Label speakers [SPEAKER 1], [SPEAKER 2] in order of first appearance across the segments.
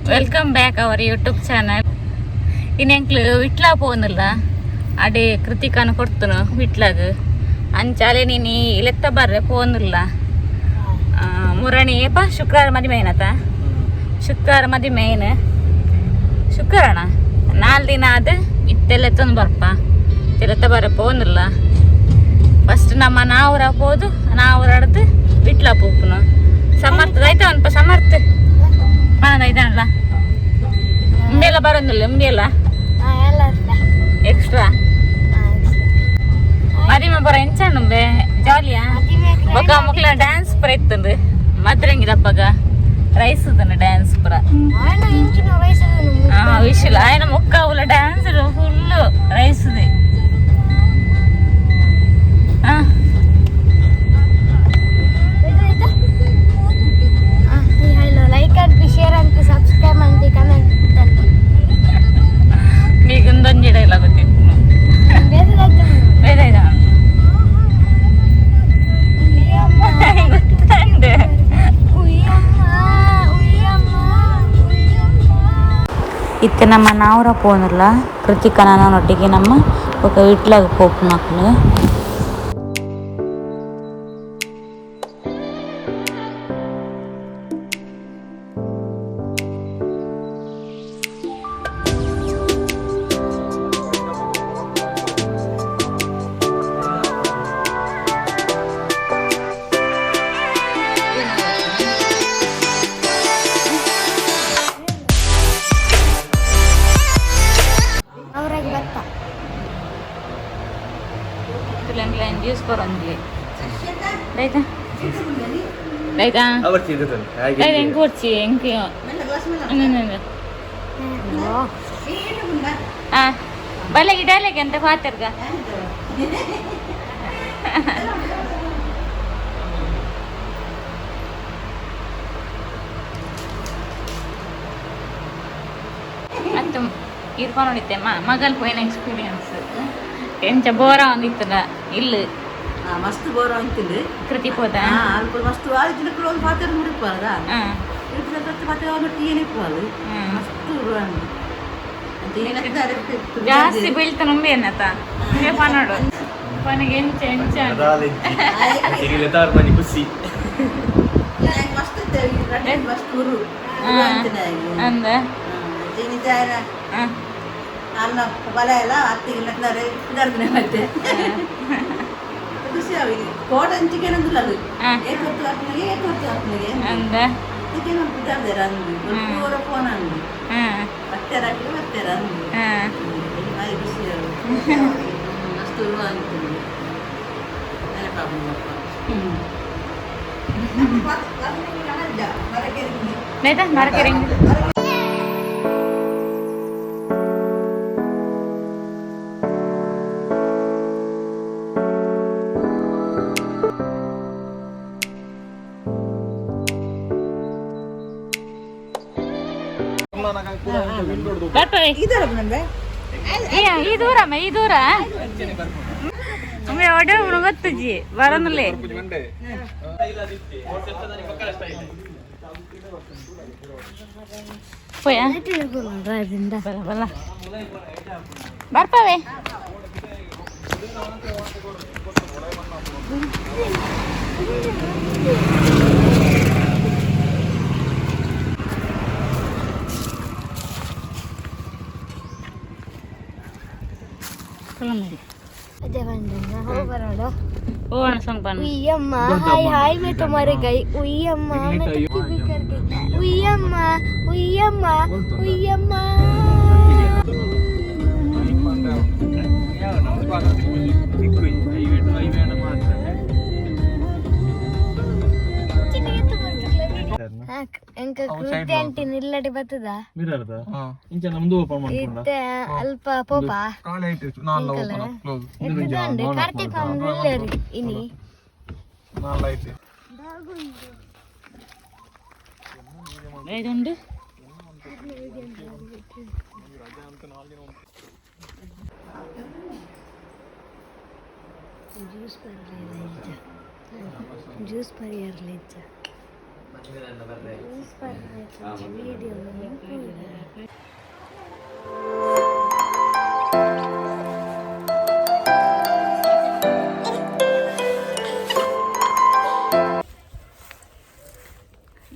[SPEAKER 1] Welcome back our YouTube channel. ಇನ್ನು ವಿಟ್ಲ ಪೋನಿಲ್ಲ ಅಡೆ ಕೃತಿಕಾನ ಕೊಡ್ತನು ವಿಟ್ಲಾಗ ಅಂಚಾಲೆ ನೀನು ಇಲೆತ್ತ ಬರ್ರೆ ಪೋನಿಲ್ಲ. ಮುರಣಿ ಏಪ ಶುಕ್ರವಾರ ಮದಿಮೆ ಏನತ, ಶುಕ್ರವಾರ ಮದಿಮೆ ಏನು ಶುಕ್ರವಾರ 4 ದಿನ ಅದು ಇತ್ತೆಲ್ಲ ಬರ್ಪ ತಿರತ್ತ ಬರ ಪೋನಿಲ್ಲ. ಫಸ್ಟ್ ನಮ್ಮ ನಾವೂರ ಪೋದು ನಾವೂರ ಅಡ್ದು ವಿಟ್ಲ ಪೋಪುನು. ಸಮರ್ಥ ಆಯ್ತಾ ಅನ್ಪ ಸಮರ್ಥ ಐತಾನಲ್ಲ ಉಂಬೆಲ್ಲ ಬರೋದಿಲ್ಲ ಉಂಬೆಲ್ಲ ಎಕ್ಸ್ಟ್ರಾ ಮದಿಮೆ ಬರ ಎಂಚಂಡುಂಬೆ ಜಾಲಿಯಾ ಬೊಕ್ಕ ಮುಕ್ಲ ಡ್ಯಾನ್ಸ್ ಪುರ ಇತ್ತಂದು ಮದ್ರಂಗಿದಪ್ಪಗ ರೈಸ್ ಡ್ಯಾನ್ಸ್ ಪುರ ವಿಶುಲ ఆయన ಮುಕ್ಕ ಉಲ್ಲ dance full rise.
[SPEAKER 2] Like and share and subscribe and comment.
[SPEAKER 1] మీకు ಡೈಲಾಗ್ ಗೊತ್ತಿತ್ತು ಬೇರೆ ಗೊತ್ತಂಡೆ. ಇತ್ತೆ ನಮ್ಮ ನಾವರ ಪೋನುಲ್ಲ ಕೃತಿಕನೊಟ್ಟಿಗೆ ನಮ್ಮ ఒక ವಿಟ್ಲಾಗ ಪೋಪುನಕ್ಲು. ಜ್ಯೂಸ್ ಕೊರೊಂದ್ಲಿ ಆಯ್ತಾ ಆಯ್ತಾ ಎಂಕ್ ಕೊಡ್ಚಿ ಎಂಕ್. ಬಲೆ ಗಿಡಲೆಗೆ ಅಂತ ಪಾತೆರ್ಗ. ಅತ್ತು ಇರ್ಕೊಂಡು ನೋಡಿತ್ತೆ ಮಗಲ್ ಪೋಯಿನ ಎಕ್ಸ್ಪೀರಿಯನ್ಸ್ ಎಂಚ ಬೋರ ಒಂದಿತ್ತದ ಇಲ್ಲ?
[SPEAKER 3] ಮಸ್ತ್ ಬೋರ ಅಂತಿಲ್ಲ.
[SPEAKER 1] ಕೃತಿ ಪೋದ.
[SPEAKER 3] ಅಲ್ಪ ಮಸ್ತ್ ಆಯ್ತು ಒಂದು ಪಾತ್ರೆ ಮುಡಿಪಾದ ಪಾತ್ರೆ ಟೀ ಇಪ್ಪಾದು ಮಸ್ತ್.
[SPEAKER 1] ಜಾಸ್ತಿ ಬೀಳ್ತಾನ ಉಂಬೆ ಏನತ ಪನೋಡು ಪನಿಗೆ ಎಂಚ ಎಂಚ.
[SPEAKER 4] ಖುಷಿ.
[SPEAKER 3] ಮಸ್ತ್ ಮಸ್ತ್
[SPEAKER 1] ಅಂದ.
[SPEAKER 3] ಅನ್ನ ಬಲ ಎಲ್ಲ ಅತ್ತಿಗೆ ಮತ್ತೆ ಖುಷಿ ಅವಿಗೆ ಕೋಟ ಅಂಚಿಗೆ ಅದು ಏಕ್ ಹೊತ್ತು ಹಾಕ್ನಿಗೆ ಏಕ್ ಹೊತ್ತು ಹಾಕ್ನಿಗೆ
[SPEAKER 1] ಅಂದ.
[SPEAKER 3] ಇದಕ್ಕೆ ನಮ್ಮ ಬಿದ್ದಾರ್ದಾರ ಅಂದ್ವಿ ಪೂರ ಫೋನ್ ಅಂದ್ವಿ ಮತ್ತೆ ಹಾಕಿ ಮತ್ತೆ ಅಂದ್ವಿ. ಭಾರಿ ಖುಷಿ ಅಷ್ಟು ಅಂತೀನಿ ನೆನಪಾಗುತ್ತಪ್ಪ.
[SPEAKER 1] ಆಯ್ತಾ ಮರಕೆರೆ. ಈ ದೂರ ಈ ದೂರ ಒಡೆ ಗೊತ್ತುಜಿ ಬರೋದಿಲ್ಲ. ಪೋಯ ಬಲ ಬಲ ಬರ್ಪವೆ.
[SPEAKER 2] उय्यम्मा हाय हाय मैं तुम्हारे गई उय्यम्मा मैं तुझकी भी कर गई उय्यम्मा उय्यम्मा उय्यम्मा. ಎಂಕ ಕೃತಿ ಅಂಟಿ ನಿಲ್ಲಡಿ ಬತ್ತದ.
[SPEAKER 4] ಇಂಚ ನಮ್ದು ಓಪನ್ ಮಾಡ್ಕೊಂಡ.
[SPEAKER 2] ಇತ್ತೆ ಅಲ್ಪ ಪೋಪ ಕಾರ್ತಿಕ್ ಉಲ್ಲೇರಿ ಇನಿ.
[SPEAKER 1] ಇದುಂಡು.
[SPEAKER 2] ಜ್ಯೂಸ್ ಬರಲಿಲ್ಲ, ಜ್ಯೂಸ್ ಪರಿಯರ್ಲಿಜ್ಜ.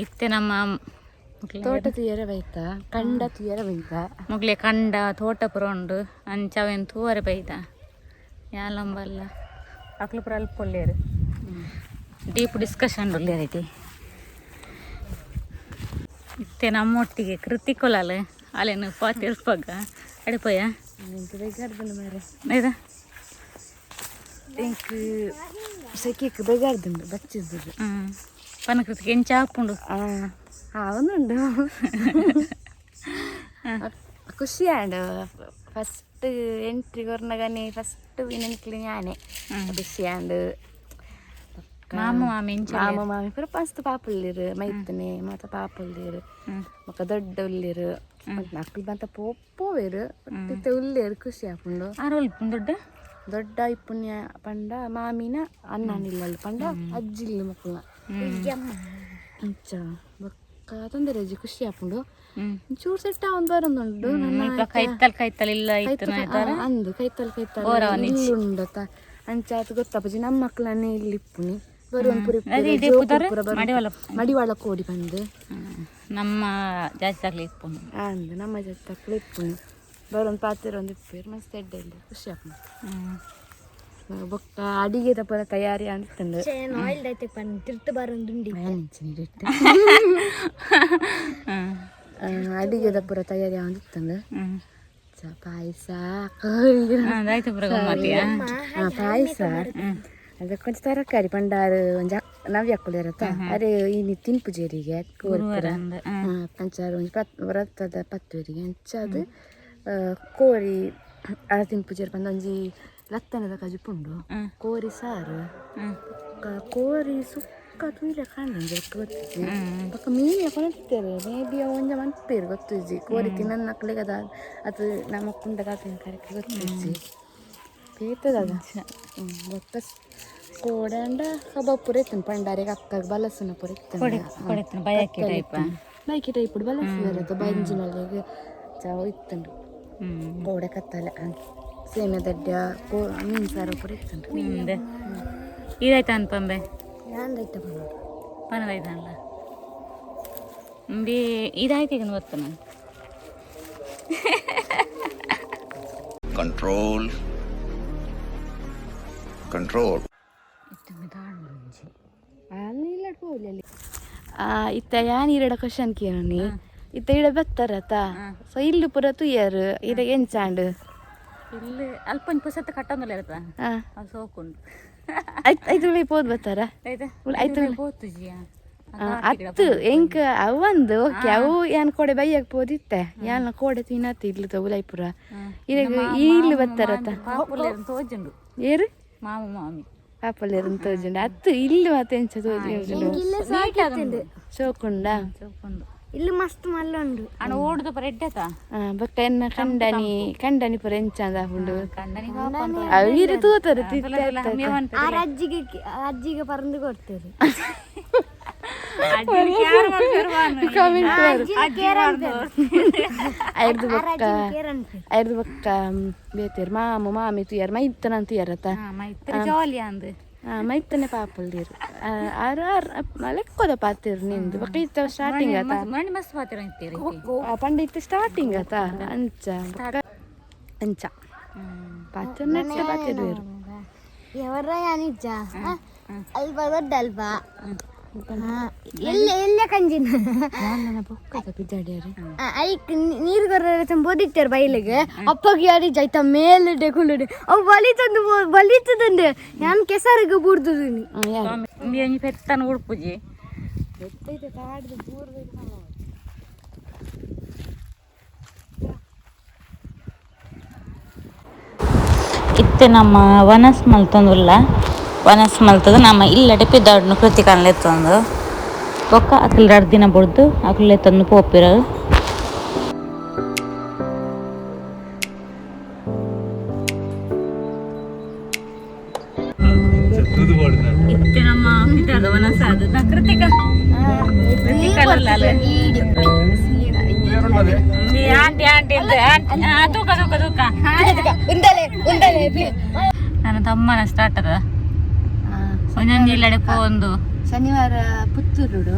[SPEAKER 1] ಇತ್ತೆ ನಮ್ಮ
[SPEAKER 2] ತೋಟ ತೀರ ಬೈತ ಕಂಡ ತೀರ ಬೈತ
[SPEAKER 1] ಮುಗ್ಲೆ ಕಂಡ ತೋಟ ಪುರ ಉಂಡು ಅಂಚ ಅವೇನು ತೂವರೆ ಬೈದ ಯಾಲಂಬಲ್ಲ ಅಕ್ಲು ಪುರ ಅಲ್ಪ ಒಲ್ಲೇರು ಡೀಪ್ ಡಿಸ್ಕಷನ್ ಒಲ್ಲೇರೈತಿ. ಇತ್ತೆ ನಮ್ಮೊಟ್ಟಿಗೆ ಕೃತಿಕೊಲಾಲ ಅಲ್ಲೇನು ಪಾತಿರ್ಪಗ ಅಡಿಪೋಯ.
[SPEAKER 2] ಬೇಗಾರ್ದನ ಮಾರೆ.
[SPEAKER 1] ಆಯ್ತಾ?
[SPEAKER 2] ಎಂಕ್ ಸೆಕೆಕ್ ಬೇಗಾರ್ದುಂಡು ಬಚ್ಚಿದ್ದು.
[SPEAKER 1] ಹ್ಞೂ, ಪನ ಕೃತಿಗೆ ಎಂಚ ಹಾಪುಂಡು?
[SPEAKER 2] ಆವೊಂದುಂಡು, ಖುಷಿ ಆಂಡ್. ಫಸ್ಟ್ ಎಂಟ್ರಿ ಕೊರ್ನಗನೆ ಫಸ್ಟ್ ವಿನಂಕ್ಲಿ ഞാನೆ ಖುಷಿ ಆಂಡ್.
[SPEAKER 1] ಮಾಮ ಮಾಮಿ ಎಂಚ?
[SPEAKER 2] ಮಾಮ ಮಾಮಿ ಪೂರ ಮಸ್ತ್ ಪಾಪುಲ್ಲೇರು, ಮೈತನೆ ಮಾತ ಪಾಪುಲ್ಲೇರು, ಬೊಕ್ಕ ದೊಡ್ಡ ಉಲ್ಲೇರು, ಅಕ್ಲು ಮಾತ ಪೋವೇರು ಇತ್ತೆ ಉಲ್ಲೇರು, ಖುಷಿ ಆಪುಂಡು.
[SPEAKER 1] ಆರೋಲ್ ದೊಡ್ಡ?
[SPEAKER 2] ದೊಡ್ಡ ಇಪ್ಪುಣ್ಯ ಪಂಡ ಮಾಮಿನ ಅಣ್ಣನಿಲ್ಲಲ್ ಪಂಡ ಅಜ್ಜಿಲ್ಲು ಮಕ್ಕಳ ಅಂಚ. ಬೊಕ್ಕ ತೊಂದರೆ ಅಜ್ಜಿ, ಖುಷಿ ಆಪುಂಡು. ಚೂರು ಸೆಟ್ ಅವನ್ ಬರೊಂದುಂಡು ನನ್ನ.
[SPEAKER 1] ಕೈತಲ್ ಕೈತಲ್ ಇಲ್ಲ ಇತ್ತು.
[SPEAKER 2] ಅಂದು ಕೈತಲ್ ಕೈತಲ್ ಉಂಡತ ಅಂಚ ಆತು ಗೊತ್ತಪಜಿ. ನಮ್ಮ ಮಕ್ಕಳನ್ನೇ ಇಲ್ಲಿ ಇಪ್ಪುನಿ ಬರುವನ್ ಪುರಿ.
[SPEAKER 1] ಮಡಿವಾಳ.
[SPEAKER 2] ಮಡಿವಾಳ ಕೋಡಿ ಬಂದು.
[SPEAKER 1] ನಮ್ಮ ಜಾಸ್ತಿ ಆಗ್ಲಿ ಇಪ್ಪುನು.
[SPEAKER 2] ಅಂದು ನಮ್ಮ ಜಾತಿ ತಕ್ಕಲು ಇಪ್ಪುನಿ ಬರೋನ್ ಪಾತಿರ ಒಂದು ಇಪ್ಪೇರು ಮಸ್ತ್ ಎಡ್ಡೆ ಇಲ್ಲ, ಖುಷಿ ಆಪುಂಡು. ಬೊಕ್ಕ ಅಡಿಗೆದ ಪೂರ ತಯಾರಿ ಅನ್ಸ್ತಂಡು. ಅಡಿಗೆದ ಪೂರ ತಯಾರಿ ಅನ್ಸ್ತಂಡು. ಪಾಯಸ.
[SPEAKER 1] ಆಯ್ತು.
[SPEAKER 2] ಪಾಯಸ ಅದಕ್ಕೆ ಕೊಂಚ ತರಕಾರಿ ಪಂಡಾರು ಒಂಜಿ ನವ್ಯ ಅಕ್ಕುಲಿರತ್ತ ಅರೆ ಇನಿ ತಿನ್ಪು ಜೇರಿಗೆ ಕೋರಿ ಅಂಚಾರು ಒಂಜಿ ಪತ್ ವ್ರತದ ಪತ್ತುವರಿಗೆ ಅಂಚ ಅದು ಕೋರಿ ಅರ ತಿನ್ಪು ಜೇರು ಪಂಡ ಒಂಜಿ ಲತ್ತನದ ಕಜಿಪುಂಡು, ಕೋರಿ ಸಾರು, ಕೋರಿ ಸುಕ್ಕ ತೂಯ್ಲೆ ಕಾಂಡ ಗೊತ್ತಿಜ್ಜಿ. ಬೊಕ್ಕ ಮೀನು ಕೊನತ್ತಿತ್ತೇರು, ಮೇ ಬಿ ಒಂಜ ಮನ್ಪೇರು ಗೊತ್ತಿಜ್ಜಿ. ಕೋರಿ ತಿನ್ನನ್ನ ಅಕ್ಲೆಗ್ ಅದ ಅದು ನಮ್ಮ ಕುಂಡಗ ಕರೆಕ್ಟ್ ಗೊತ್ತಿಜ್ಜಿ ಪೇತದ. ಬೊಕ್ಕ ಕೋಡಂಡ ಕಬಾಬ್ ಪೂರ ಇತ್ತುಂಡು ಪಂಡಾರಿಗೆ ಅಕ್ಕಗ್ ಬಲಸುನ ಪೂರ ಇತ್ತುಂಡು.
[SPEAKER 1] ಬಯಕೆ ಟೈಪ್.
[SPEAKER 2] ಬೈಕಿ ಟೈಪ್ ಬಲಸುನ ಬಂಜಿನಲ್ಲಿಗೆ ಚಾವು ಇತ್ತುಂಡು. ಕೋಡೆ ಕತ್ತಲೆ ಸೇಮೆ ದಡ್ಡ ಕೋ ಮೀನು ಸಾರು ಪೂರ ಇತ್ತುಂಡು.
[SPEAKER 1] ಇದಾಯ್ತಾ ಅನ್ಪಂಬೆ ಪನದಾಯ್ತಲ್ಲ ಬಿ ಇದಾಯ್ತು ಈಗ ಗೊತ್ತ.
[SPEAKER 5] Control, control.
[SPEAKER 2] ಇತ್ತ ಯಾನ್ ಈರಡ ಕ್ವಶನ್ ಕೇಳೋನಿ. ಇತ್ತ ಇಡ ಬತ್ತಾರತ, ಸೊ ಇಲ್ಲು ಪೂರ ತುಯ್ಯರು ಇಡ ಎಂಚಾಂಡ್?
[SPEAKER 1] ಇಲ್ಲಿ ಅಲ್ಪ ಒಂಜಿ ಪುಸತ್ತ ಕಟ್ಟೊಂದುಲ್ಲ ಇರ್ತ ಅದು ಸೋಕುಂಡು.
[SPEAKER 2] ಐತು ಉಳಿ ಪೋದ್ ಬತ್ತಾರ? ಐತು.
[SPEAKER 1] ಪೋತುಜಿಯ.
[SPEAKER 2] ಅತ್ತು ಎಂಕ್ ಅವಂದು ಓಕೆ, ಅವು ಯಾನ್ ಕೋಡೆ ಬೈಯಕ್ ಪೋದಿತ್ತೆ, ಯಾನ್ ಕೋಡೆ ತಿನ್ನತ್ತೆ ಇಲ್ಲು ಉಲೈಪುರ ಇರಗ ಇಲ್ಲು ಬತ್ತಾರತ.
[SPEAKER 1] ತೋಜುಂಡು.
[SPEAKER 2] ಏರು?
[SPEAKER 1] ಮಾಮ ಮಾಮಿ.
[SPEAKER 2] ಪಾಪಲ್ಲೇರು ತೋಜುಂಡು ಅತ್ತು ಇಲ್ಲು ಮತ್ತೆ ಎಂಚ ತೋಜುಂಡು? ಶೋಕುಂಡ.
[SPEAKER 1] ಸೋಕುಂಡು.
[SPEAKER 2] ಇಲ್ಲಿ ಮಸ್ತ್ ಮಲ್ಲ ಉಂಡು.
[SPEAKER 1] ಅಣ್ಣ ಓಡುದು ಪರ ಎಡ್ಡೆತ.
[SPEAKER 2] ಬೊಕ್ಕ ಎನ್ನ ಕಂಡನಿ ಕಂಡನಿ ಪೂರ ಎಂಚ ಅಂದ ಉಂಡು?
[SPEAKER 1] ಕಂಡನಿ.
[SPEAKER 2] ಅವು ಇರು ತೂತರು. ಅಜ್ಜಿಗೆ ಅಜ್ಜಿಗೆ ಪರಂದು ಕೊಡ್ತೇವೆ. ಕಮೆಂಟ್ ಐರ್ದು ಬೊಕ್ಕ ಐರ್ದು ಬೊಕ್ಕ ಬೇತೇರು ಮಾಮ ಮಾಮಿ ತುಯ್ಯಾರ ಮೈತನ ತುಯ್ಯಾರತ.
[SPEAKER 1] ಮೈತ್ರಿ ಜಾಲಿ ಅಂದ್.
[SPEAKER 2] ಮೈತನೆ ಪಾಪಲ್ದಿರು ಆರು ಆರು ಲೆಕ್ಕೋದ ಪಾತಿರು ನಿಂದು. ಬೊಕ್ಕ ಇತ್ತ ಸ್ಟಾರ್ಟಿಂಗ್ ಆತ.
[SPEAKER 1] ಮಣಿ ಮಸ್ತ್ ಪಾತಿರ ಇತ್ತೀರಿ.
[SPEAKER 2] ಪಂಡ ಇತ್ತ ಸ್ಟಾರ್ಟಿಂಗ್ ಆತ ಅಂಚ ಬೊಕ್ಕ ಅಂಚ ಪಾತಿರ್ ನೆಟ್ಟ ಪಾತಿರು.
[SPEAKER 6] ఎవರ ನಿಜ ಅಲ್ಪ ದೊಡ್ಡ ಅಲ್ಪ ಎಲ್ಲ ಎಲ್ಲ ಕಂಜಿನ
[SPEAKER 2] ಬೊಕ್ಕದ ಬಿದ್ದಾಡ್ಯಾರು.
[SPEAKER 6] ಐಕ್ ನೀರು ಕೊರ್ರೆ ಬೋದಿತ್ತಾರೆ ಬೈಲಿಗೆ ಅಪ್ಪಗೆ ಯಾರಿ ಜೈತ ಮೇಲೆ ಡೆಕುಲುಡೆ ಅವು ಬಲಿತಂದು ಬಲಿತದಂಡೆ ನಾನು ಕೆಸರಿಗೆ ಬೂರ್ದುದೀನಿ.
[SPEAKER 2] ಯಾರು?
[SPEAKER 1] ಒಂಜಿ ಪೆತ್ತನ ಉಡ್ಪುಜಿ. ಇತ್ತೆ ನಮ್ಮ ವನಸ್ ಮಲ್ತೊಂದುಲ್ಲ, ವನಸ್ ಮಲ್ತದ ನಮ್ಮ ಇಲ್ಲಡೆ ಪಿದಾಡ್ನು ಕೃತಿಕಾನ್ಲೆ ಎತ್ತೊಂದು. ಬೊಕ್ಕ ಅಕ್ಲು ರಡ್ಡ್ ದಿನ ಬುಡ್ದು ಅಕ್ಲು ಎತ್ತೊಂದು ಪೋಪಿರು. ಇತ್ತೆ ನಮ್ಮ ಪಿದಾದ ವನಸ್ ಅದು ಕೃತಿಕ. ಆಂಟಿ ಆಂಟಿ ತೂಕ ತೂಕ ತೂಕ.
[SPEAKER 6] ಉಂದಲೆ ಉಂದಲೆ.
[SPEAKER 1] ನನ್ನ ತಮ್ಮನ ಸ್ಟಾರ್ಟ್ ಅದ ಒಂದೊಂದು ಇಲ್ಲಡೆ ಪೋಂದು.
[SPEAKER 2] ಶನಿವಾರ ಪುತ್ತೂರುಡು.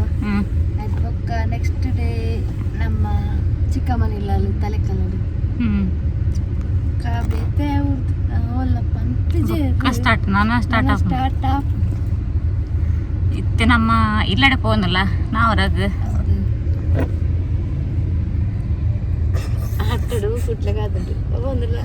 [SPEAKER 2] ಅದು ಬೊಕ್ಕ ನೆಕ್ಸ್ಟ್ ಡೇ ನಮ್ಮ ಚಿಕ್ಕಮ್ಮನಿಲ್ಲ ತಲೆಕಲ್ಲಡು. ಕಾಬೇತೆ ಓಲ್ಲಪ್ಪ
[SPEAKER 1] ಬೊಕ್ಕ ಸ್ಟಾರ್ಟ್, ನಾನು ಸ್ಟಾರ್ಟ್.
[SPEAKER 2] Start app.
[SPEAKER 1] ಇತ್ತೆ ನಮ್ಮ ಇಲ್ಲಡೆ ಪೋಂದಲ್ಲ ನಾವರಗ್.
[SPEAKER 2] ಆಟಡು ಕುಟ್ಲಗಾದುಂಡು ಒಂದುಲ.